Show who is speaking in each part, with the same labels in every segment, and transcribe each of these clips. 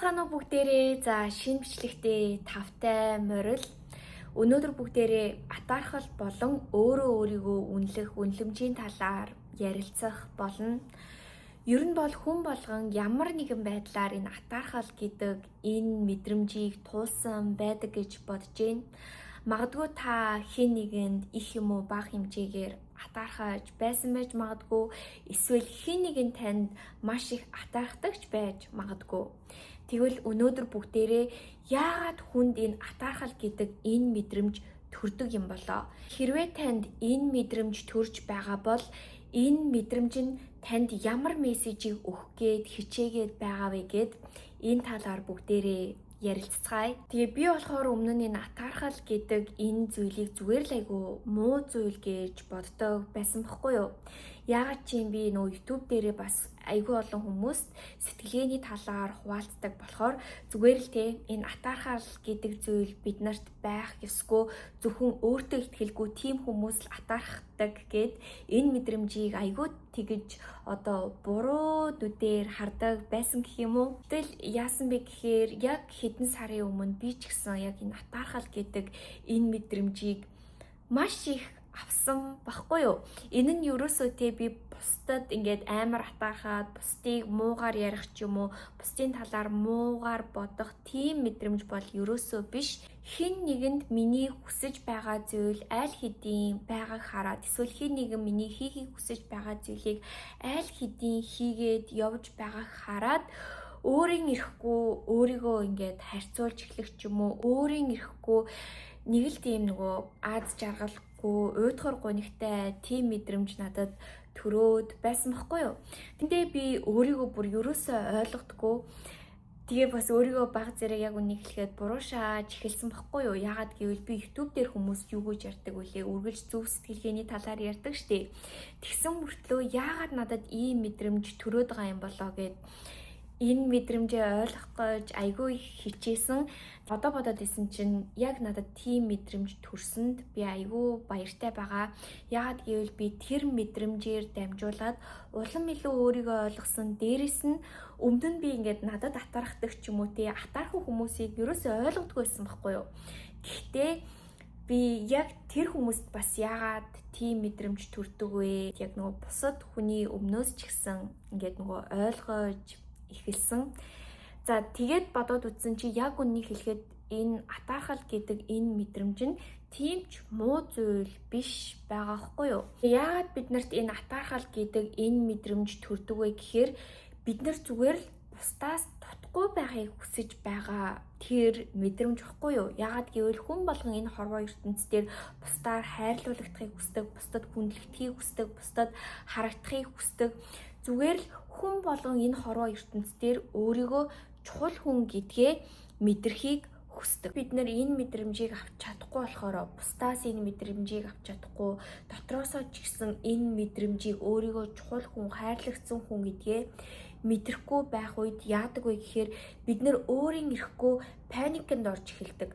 Speaker 1: Сайн байцгаана уу бүгдээрээ. За, шинэ бичлэгтээ тавтай морил. Өнөөдөр бүгдээрээ атаархал болон өөрөө өөрийгөө үнэлэх үнэлэмжийн талаар ярилцах болно. Ер нь бол хүн болгон ямар нэгэн байдлаар энэ атаархал гэдэг энэ мэдрэмжийг туулсан байдаг гэж бодож байна. Магадгүй та хэн нэгэнд их юм уу бага хэмжээгээр атаархаж байсан байж магадгүй, эсвэл хэн нэгэн танд маш их атаархдагч байж магадгүй. Тэгвэл өнөөдөр бүгдээрээ яагаад хүнд энэ атаархал гэдэг энэ мэдрэмж төрдөг юм болоо? Хэрвээ танд энэ мэдрэмж төрж байгаа бол энэ мэдрэмж нь танд ямар мессежийг өгөх гээд хичээгээд байгаа вэ гээд энэ талаар бүгдээрээ ярилццгаая. Тэгээ би болохоор өмнө нь энэ атаархал гэдэг энэ зүйлийг зүгээр л айгу муу зүйл гэж боддог байсан бохгүй юу? Яагаад чи юм би нөгөө YouTube дээрээ бас айгүй олон хүмүүст сэтгэлгээний талаар хуваалцдаг болохоор зүгээр л те энэ атаархал гэдэг зүйл бид нарт байх ёсгүй, зөвхөн өөртөө итгэлгүй тийм хүмүүс л атаархдаг гэд энэ мэдрэмжийг айгүй тэгэж одоо буруу нүдээр хардаг байсан гэх юм уу. Тэгэл яасан бэ гэхээр яг хэдэн сарын өмнө би ч гэсэн яг энэ атаархал гэдэг энэ мэдрэмжийг маш их авсан баггүй юу. Энэ нь ерөөсөө те би бусдад ингээд амар атаархаад бусдыг муугаар ярих ч юм уу, бусдын талаар муугаар бодох тийм мэдрэмж бол ерөөсөө биш. Хэн нэгэнд миний хүсэж байгаа зүйл аль хэдийн байгааг хараад, эсвэл хэн нэгэн миний хийхийг хүсэж байгаа зүйлийг аль хэдийн хийгээд явж байгааг хараад өөрийн эрэхгүй өөрийгөө ингээд харьцуулж эхлэх ч юм уу, өөрийн эрэхгүй нэг л тийм нөгөө аз жаргалгүй, уйдхар гунигтай тийм мэдрэмж надад төрөөд байсан байхгүй юу. Тэндээ би өөрийгөө бүр ерөөсөө ойлгодгоо. Тэгээ бас өөрийгөө баг зэрэг яг үнийг хэлэхэд буруу шааж эхэлсэн байхгүй юу. Яагаад гэвэл би YouTube дээр хүмүүс юу гэж ярьдаг вүлээ? Үргэлж зөв сэтгэлгээний талаар ярьдаг штеп. Тэгсэн мөртлөө яагаад надад ийм мэдрэмж төрөөд байгаа юм болоо гэд энэ мэдрэмжээ ойлгох гэж айгүй их хичээсэн. Одоо бодоод исэн чинь яг надад тийм мэдрэмж төрсөнд би айгүй баяртай байгаа. Яагаад гэвэл би тэр мэдрэмжээр дамжуулаад улам илүү өөрийгөө ойлгосон. Дээрэс нь өмнө нь би ингээд надад атаархдаг ч юм уу те атаархах хүмүүсийг ерөөсөө ойлгодгүй байсан байхгүй юу. Гэхдээ би яг тэр хүмүүст бас яагаад тийм мэдрэмж төрдөг вэ? Яг нөгөө бусад хүний өмнөөс ч гэсэн ингээд нөгөө ойлгож эхэлсэн. За, тэгээд бодоод үзсэн чи яг үннийг хэлэхэд энэ атаархал гэдэг энэ мэдрэмж нь тийм ч муу зүйл биш байгаа хгүй юу? Яагаад бид нарт энэ атаархал гэдэг энэ мэдрэмж төрдөг вэ гэхээр бид нар зүгээр л бусдаас дутхгүй байхыг хүсэж байгаа тэр мэдрэмж ихгүй юу? Яагаад гэвэл хүн болгон энэ хорвоо ертөнц дээр бусдаар хайрлуулагдахыг хүсдэг, бусдад хүндлэгдэхийг хүсдэг, бусдад харагдахыг хүсдэг. Зүгээр л хүн болгон энэ хорвоо ертөнц дээр өөрийгөө чухал хүн гэдгээ мэдрэхийг хүсдэг. Бид нэр энэ мэдрэмжийг авч чадахгүй болохоор, бусдаас энэ мэдрэмжийг авч чадахгүй, дотроосоо ч гэсэн энэ мэдрэмжийг, өөрийгөө чухал хүн, хайрлагдсан хүн гэдгээ мэдрэхгүй байх үед яадаг вэ гэхээр бид нэр өөрийн эрэхгүй паникэнд орж эхэлдэг.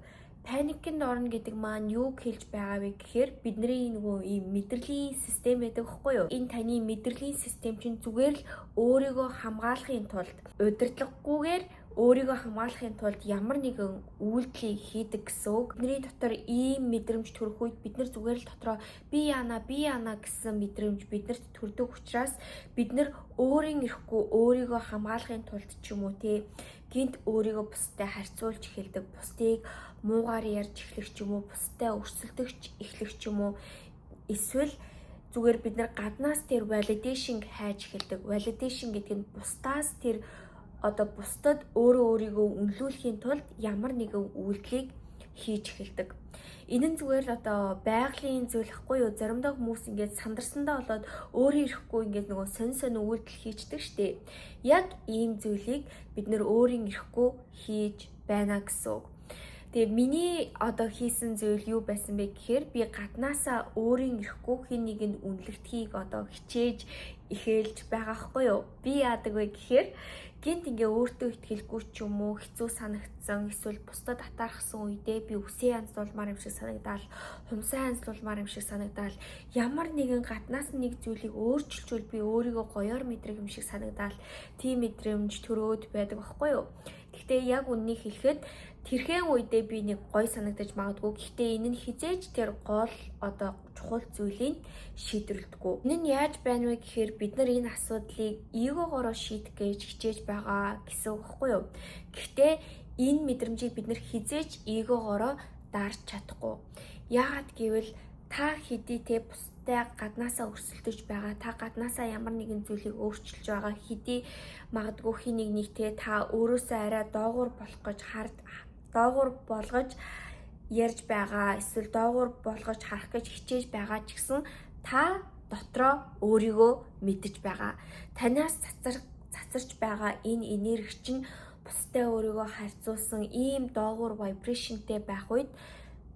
Speaker 1: Паникэнд орно гэдэг маань юу хэлж байгаа вэ гэхээр бидний нөгөө ийм мэдрэлийн систем байдаг байхгүй юу? Энэ таны мэдрэлийн систем чинь зүгээр л өөрийгөө хамгаалахын тулд, удирдлаггүйгээр өөрийгөө хамгаалахын тулд ямар нэгэн үйлдэлийг хийдэг гэсэн үг. Бидний дотор ийм мэдрэмж төрөх үед бид нар зүгээр л дотроо би яана, би яана гэсэн мэдрэмж биднэрт төрдөг учраас бид нар өөрийн эрэхгүй өөрийгөө хамгаалахын тулд ч юм уу те гинт өөрийгөө бусдад харьцуулж эхэлдэг, бусдыг муугаар ярьж эхлэх ч юм уу, бусдад өрсөлдөгч эхлэх ч юм уу, эсвэл зүгээр бид нар гаднаас тэр validation хайж эхэлдэг. Validation гэдэг нь бусдаас тэр одоо бусдад өөрөө өөрийгөө үнэлүүлэхийн тулд ямар нэгэн үйлдэлийг хийж эхэлдэг. Энэ нь зүгээр л одоо байгалийн зүйл ахгүй юу? Заримдаа хүмүүс ингээд сандарсандаа болоод өөрөө ирэхгүй ингээд нөгөө сонь сонь үйлдэл хийчдэг штеп. Яг ийм зүйлийг бид нэр өөрийн ирэхгүй хийж байна гэсэн үг. Тэгээ миний одоо хийсэн зүйл юу байсан бэ гэхээр би гаднаасаа өөрийн эрэхгүй хэн нэгэнд үнэлэгдэхийг одоо хичээж эхэлж байгаа хгүй юу. Би яадаг вэ гэхээр гинт ингээ өөртөө итгэлгүй ч юм уу, хэцүү санагдсан, эсвэл бусдад атаархсан үедээ би үсээ янзлуулмаар юм шиг санагдаал, хумсаа янзлуулмаар юм шиг санагдаал, ямар нэгэн гаднаас нэг зүйлийг өөрчилчүүл би өөрийгөө гоёор мэдрэх юм шиг санагдаал, тийм мэдрэмж төрөөд байдаг байхгүй юу. Гэхдээ яг үннийг хэлэхэд тэрхэн үедээ би нэг гоё санагдаж магадгүй. Гэхдээ энэ нь хэзээ ч тэр гол одоо чухал зүйлийг шийдвэрлэдэггүй. Энэ нь яаж байна вэ гэхээр бид нар энэ асуудлыг эгогоороо шийдэх гэж хичээж байгаа гэсэн үг байхгүй юу? Гэхдээ энэ мэдрэмжийг бид нар хэзээ ч эгогоороо дарж чадахгүй. Яагаад гэвэл та хэдий те бусдтай гаднаасаа өрсөлдөж байгаа, та гаднаасаа ямар нэгэн зүйлийг өөрчилж байгаа, хэдий магадгүй хэн нэгнийг те та өөрөөсөө арай доогуур болох гэж доогуур болгож ярьж байгаа, эсвэл доогуур болгож харах гэж хичээж байгаа ч гэсэн та дотроо өөрийгөө мэдэж байгаа. Танаас цацарч байгаа энэ энерги чинь бусдад өөрийгөө харьцуулсан ийм доогуур vibration тэй байх үед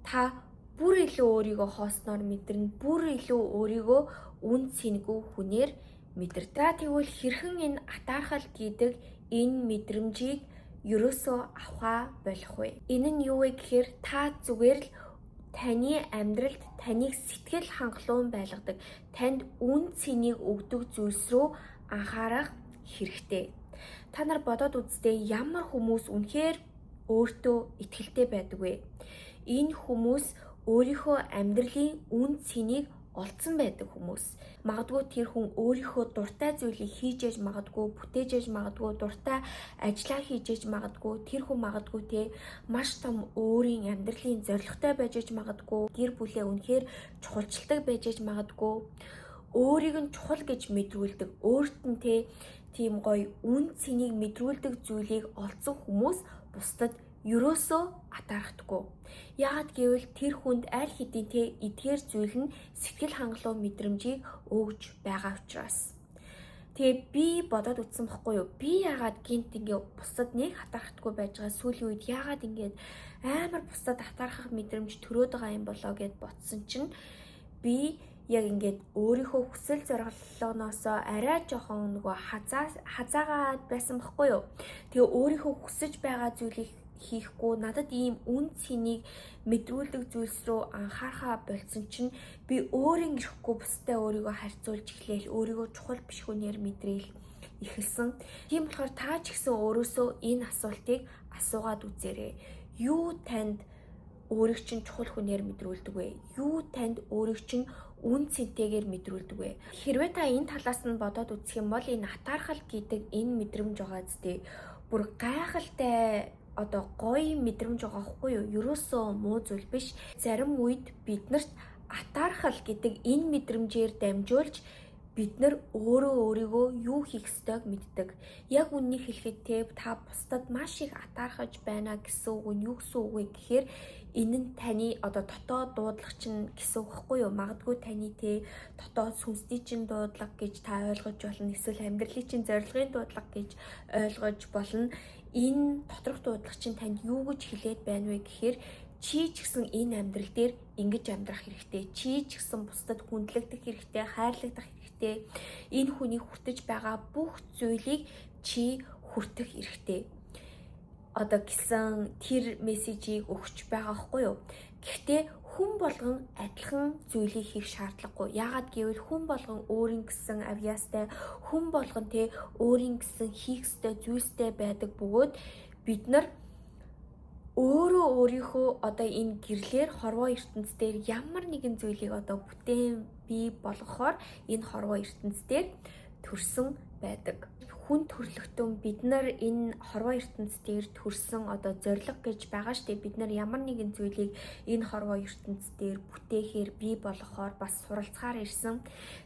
Speaker 1: та бүр илүү өөрийгөө хоосноор мэдэрнэ, бүр илүү өөрийгөө үнэ цэнгүй хүнээр мэдэрдэг. Тэгвэл хэрхэн энэ атаархал гэдэг энэ мэдрэмжийг ерөөсөө авахаа болох вэ? Энэ нь юу вэ гэхээр та зүгээр л таны амьдралд таныг сэтгэл хангалуун байлгадаг, танд үнэ цэнийг өгдөг зүйлс рүү анхаарах хэрэгтэй. Та нар бодоод үзтээ, ямар хүмүүс үнэхээр өөртөө итгэлтэй байдаг вэ? Энэ хүмүүс өөрийнхөө амьдралын үнэ цэнийг олчихсон байдаг хүмүүс. Магадгүй тэр хүн өөрийнхөө дуртай зүйлийг хийж яж магадгүй, бүтээж яж магадгүй, дуртай ажлаа хийж яж магадгүй, тэр хүн магадгүй те маш том өөрийн амьдралын зорилготой байж яж магадгүй, гэр бүлээ үнэхээр чухалчилдаг байж яж магадгүй, өөрийг нь чухал гэж мэдрүүлдэг, өөрт нь те тийм гоё үнэ цэнийг мэдрүүлдэг зүйлийг олчихсон хүмүүс бусдад ерөөсөө атаархдаггүй. Яагаад гэвэл тэр хүнд аль хэдийн те эдгээр зүйл нь сэтгэл хангалуун мэдрэмжийг өгж байгаа учраас. Тэгээ би бодоод үзсэн байхгүй юу? Би яагаад гэнэт ингээ бусдад нэг атаархдаггүй байж байгаа, сүүлийн үед яагаад ингээд амар бусдад атаархах мэдрэмж төрөөд байгаа юм болоо гэд бодсон чинь би яг ингээд өөрийнхөө хүсэл зорилгоноосоо арай жоохон нөгөө хазаагаад байсан байхгүй юу. Тэгээ өөрийнхөө хүсэж байгаа зүйлийг хийхгүй, надад ийм үнэ цэнийг мэдрүүлдэг зүйлс рүү анхаарахаа больсон чинь би өөрийн ирэхгүй бусдад өөрийгөө харьцуулж эхлээл, өөрийгөө чухал биш хүнээр мэдрээл эхэлсэн. Тийм болохоор та ч гэсэн өөрөөсөө энэ асуултыг асуугаад үзээрэй. Юу танд өөрийг чинь чухал хүнээр мэдрүүлдэг вэ? Юу танд өөрийг чинь үнэ цэнтэйгээр мэдрүүлдэг вэ? Хэрвээ та энэ талаас нь бодоод үзэх юм бол энэ атаархал гэдэг энэ мэдрэмж байгаа биз дээ. Бүр гайхалтай одоо гоё мэдрэмж байгаа байхгүй юу? Ерөөсөө муу зүйл биш. Зарим үед бид нарт атаархал гэдэг энэ мэдрэмжээр дамжуулж бид нар өөрөө өөрийгөө юу хийх ёстойг мэддэг. Яг үнэнийг хэлэхэд те та бусдад маш их атаархаж байна гэсэн үг нь юу гэсэн үг вэ гэхээр энэ нь таны одоо дотоод дуудлага чинь гэсэн үг байхгүй юу? Магадгүй таны те дотоод сүнсний чинь дуудлага гэж та ойлгож болно. Эсвэл амьдралын чинь зорилгын дуудлага гэж ойлгож болно. Энэ доторх дуудлага чинь танд юу гэж хэлээд байна вэ гэхээр чи ч гэсэн энэ амьдрал дээр ингэж амьдрах хэрэгтэй. Чи ч гэсэн бусдад хүндлэгдэх хэрэгтэй, хайрлагдах хэрэгтэй. Энэ хүний хүртэж байгаа бүх зүйлийг чи хүртэх хэрэгтэй. Одоо гэсэн тэр мессежийг өгч байгаа байхгүй юу? Гэхдээ хүн болгон адилхан зүйлийг хийх шаардлагагүй. Яагаад гэвэл хүн болгон өөрийн гэсэн авьяастай, хүн болгон те өөрийн гэсэн хийх ёстой зүйлстэй байдаг бөгөөд бид нар өөрөө өөрийнхөө одоо энэ гэрлээр хорвоо ертөнц дээр ямар нэгэн зүйлийг одоо бүтээн бий болгохоор энэ хорвоо ертөнц дээр төрсэн байдаг. Хүн төрөлхтөн бид нар энэ хорвоо ертөнц дээр төрсэн одоо зорилго гэж байгаа штэ. Бид нар ямар нэгэн зүйлийг энэ хорвоо ертөнц дээр бүтээхээр, бий болгохоор бас суралцахаар ирсэн.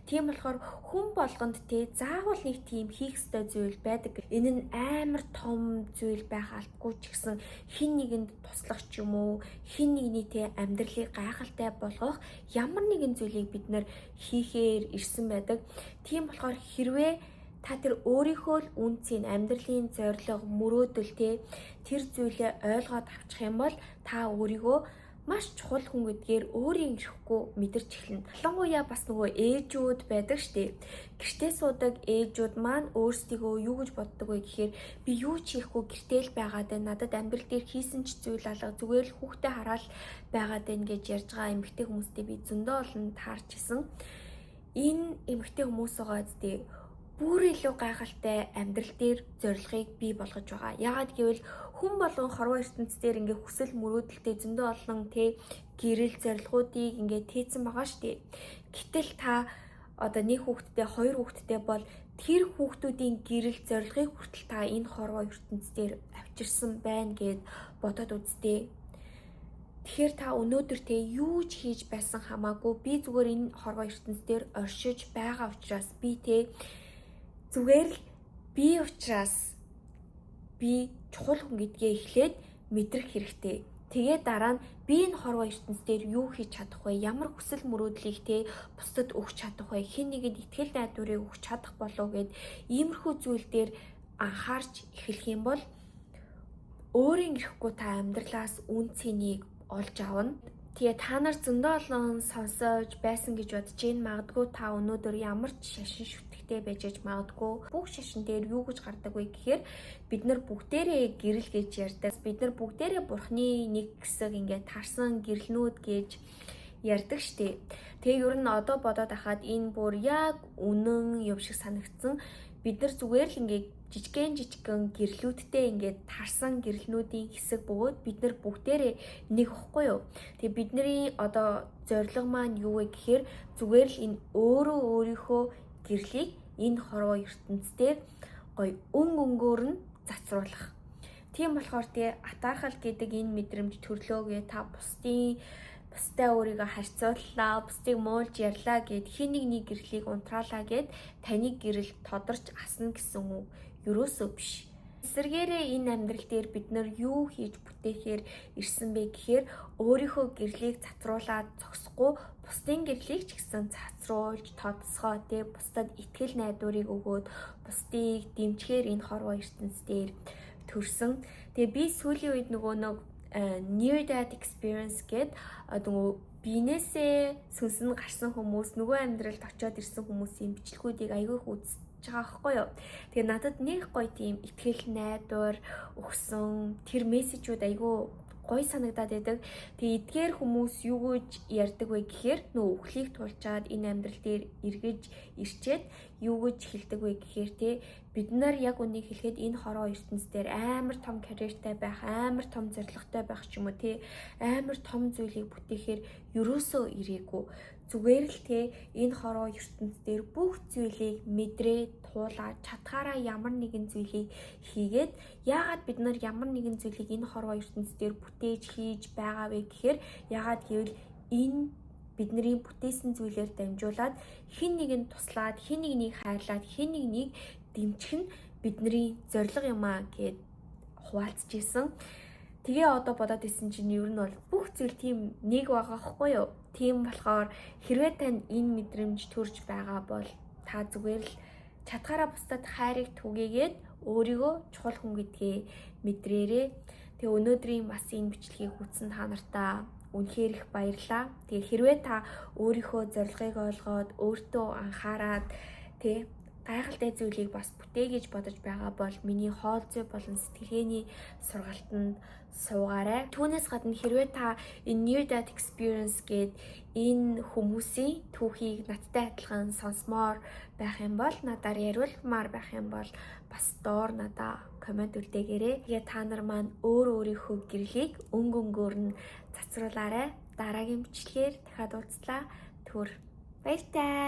Speaker 1: Тийм болохоор хүн болгонд те заавал нэг тийм хийх ёстой зүйл байдаг. Энэ нь амар том зүйл байх албагүй ч гэсэн хэн нэгэнд туслах ч юм уу, хэн нэгний те амьдралыг гайхалтай болгох ямар нэгэн зүйлийг бид нар хийхээр ирсэн байдаг. Тийм болохоор хэрвээ та тэр өөрийнхөө л үнэ цэн, амьдралын зорилго, мөрөөдөл те тэр зүйлээ ойлгоод авчих юм бол та өөрийгөө маш чухал хүн гэдгээр өөрийн ирэхгүй мэдэрч эхэлнэ. Ялангуяа бас нөгөө ээжүүд байдаг штэ. Гэртээ суудаг ээжүүд маань өөрсдийгөө юу гэж боддог вэ гэхээр би юу ч хийхгүй гэртээ л байгаад байна. Надад амьдрал дээр хийсэн ч зүйл алга, зүгээр л хүүхдээ хараал байгаад байна гэж ярьж байгаа эмэгтэй хүмүүстэй би зөндөө олон таарч исэн. Энэ эмэгтэй хүмүүс байгаа зү бүр илүү гайхалтай амьдрал дээр зорилгыг бий болгож байгаа. Яагаад гэвэл Хүн болгон хорвоо ертөнц дээр ингээ хүсэл мөрөөдөлтэй зөндөө олон те гэрэл зорилгоудыг ингээ тээцэн байгаа шүү дээ. Гэтэл та одоо нэг хүүхэдтэй, хоёр хүүхэдтэй бол тэр хүүхдүүдийн гэрэл зорилгыг хүртэл та энэ хорвоо ертөнц дээр авчирсан байна гэд бодоод үзтээ. Тэгэхээр та өнөөдөр те юу ч хийж байсан хамаагүй би зүгээр энэ хорвоо ертөнц дээр оршиж байгаа учраас би те зүгээр л би учраас би чухал хүн гэдгээ эхлээд мэдрэх хэрэгтэй. Тэгээ дараа нь би энэ хорвоо ертөнц дээр юу хийж чадах вэ? Ямар хүсэл мөрөөдлийг те бусдад өгч чадах вэ? Хэн нэгэнд итгэл найдварыг өгч чадах болов гэд иймэрхүү зүйл дээр анхаарч эхлэх юм бол өөрийн ирэхгүй та амьдралаас үн цэнийг олж авна. Тэгээ та нар зөндөө олон сонсож байсан гэж бодож байна. Магадгүй та өнөөдөр ямар ч шашин шүтгэхтэй байж аж магадгүй. Бүх шашин дээр юу гэж гардаг вэ гэхээр бид нар бүгдээрээ гэрэл гэж ярьдаг. Бид нар бүгдээрээ бурхны нэг хэсэг ингээд тарсан гэрлнүүд гэж ярьдаг штеп. Тэгээ ер нь одоо бодоод ахад энэ бүр яг үнэн юм шиг санагдсан. Бид нар зүгээр л ингээд жижигэн жижигэн гэрлүүдтэй ингээд тарсан гэрлнүүдийн хэсэг бөгөөд бид нар бүгдээрээ нэг ихгүй юу. Тэгээ бидний одоо зорилго маань юу вэ гэхээр зүгээр л энэ өөрөө өөрийнхөө гэрлийг энэ хорвоо ертөнц дээр гоё өн өнгөөр нь цацруулах. Тийм болохоор тэгээ атаархал гэдэг энэ мэдрэмж төрлөөгээ та бусдын бусдаа өөрийгөө харьцууллаа, бусдыг муулж ярьлаа гэд хэн нэгний гэрлийг унтраалаа гэд таны гэрэл тодорч асна гэсэн үг ерөөсөө биш. Эсвэргээрээ энэ амьдрал дээр бид нар юу хийж бүтээхээр ирсэн бэ гэхээр өөрийнхөө гэрлийг цацруулаад зогсохгүй бусдын гэрлийг ч гэсэн цацруулж тодсгоо тэ бусдад итгэл найдварыг өгөөд бусдыг дэмжихээр энэ хорвоо ертөнц дээр төрсөн. Тэгээ би сүүлийн үед нөгөө нэг near death experience гээд нөгөө биенээсээ сүнс нь гарсан хүмүүс нөгөө амьдралд очиод ирсэн хүмүүсийн бичлэгүүдийг айгүй их үзэж байгаа байхгүй юу. Тэгээ надад нэг гоё тийм итгэл найдвар өгсөн тэр мессежүүд айгүй гоё санагдаад байдаг. Тэгээ эдгээр хүмүүс юу гэж ярьдаг вэ гэхээр нөө үхлийг тулчаад энэ амьдрал дээр эргэж ирчээд юу гэж хэлдэг вэ гэхээр те бид нар яг үнийг хэлэхэд энэ хороо ертөнц дээр амар том карьертай байх, амар том зорилготой байх ч юм уу те амар том зүйлийг бүтээхээр ерөөсөө ирээгүй. Зүгээр л те энэ хороо ертөнц дээр бүх зүйлийг мэдрээ туулаад чадхаараа ямар нэгэн зүйлийг хийгээд яагаад бид нар ямар нэгэн зүйлийг энэ хорвоо ертөнц дээр бүтээж хийж байгаа вэ гэхээр яагаад гэвэл энэ бидний бүтээсэн зүйлээр дамжуулаад хэн нэгэнд туслаад, хэн нэгнийг хайрлаад, хэн нэгнийг дэмжих нь бидний зорилго юм аа гэд хуваалцж исэн. Тэгээ одоо бодоод исэн чинь ер нь бол бүх зүйл тийм нэг байгаа хгүй юу? Тийм болохоор хэрвээ танд энэ мэдрэмж төрж байгаа бол та зүгээр л чадхаараа бусдад хайрыг түгээгээд өөрийгөө чухал хүн гэдгээ мэдрээрээ. Тэгээ өнөөдрийн бас энэ бичлэгийг үзсэн та нартаа үнэхээр их баярлалаа. Тэгээ хэрвээ та өөрийнхөө зорилгыг ойлгоод өөртөө анхаарад тэ гайхалтай зүйлийг бас бүтээ гэж бодож байгаа бол миний хоол зүй болон сэтгэлгээний сургалтанд суугаарай. Түүнээс гадна хэрвээ та энэ near death experience гээд энэ хүмүүсийн түүхийг надтай адилхан сонсомоор байх юм бол надаар яриулмаар байх юм бол бас доор надаа comment үлдээгээрэй. Тэгээ та нар маань өөр өөрийнхөө гэрлийг өнгө өнгөөр нь цацруулаарай. Дараагийн бичлэгээр дахиад уулзлаа. Түр баяртай.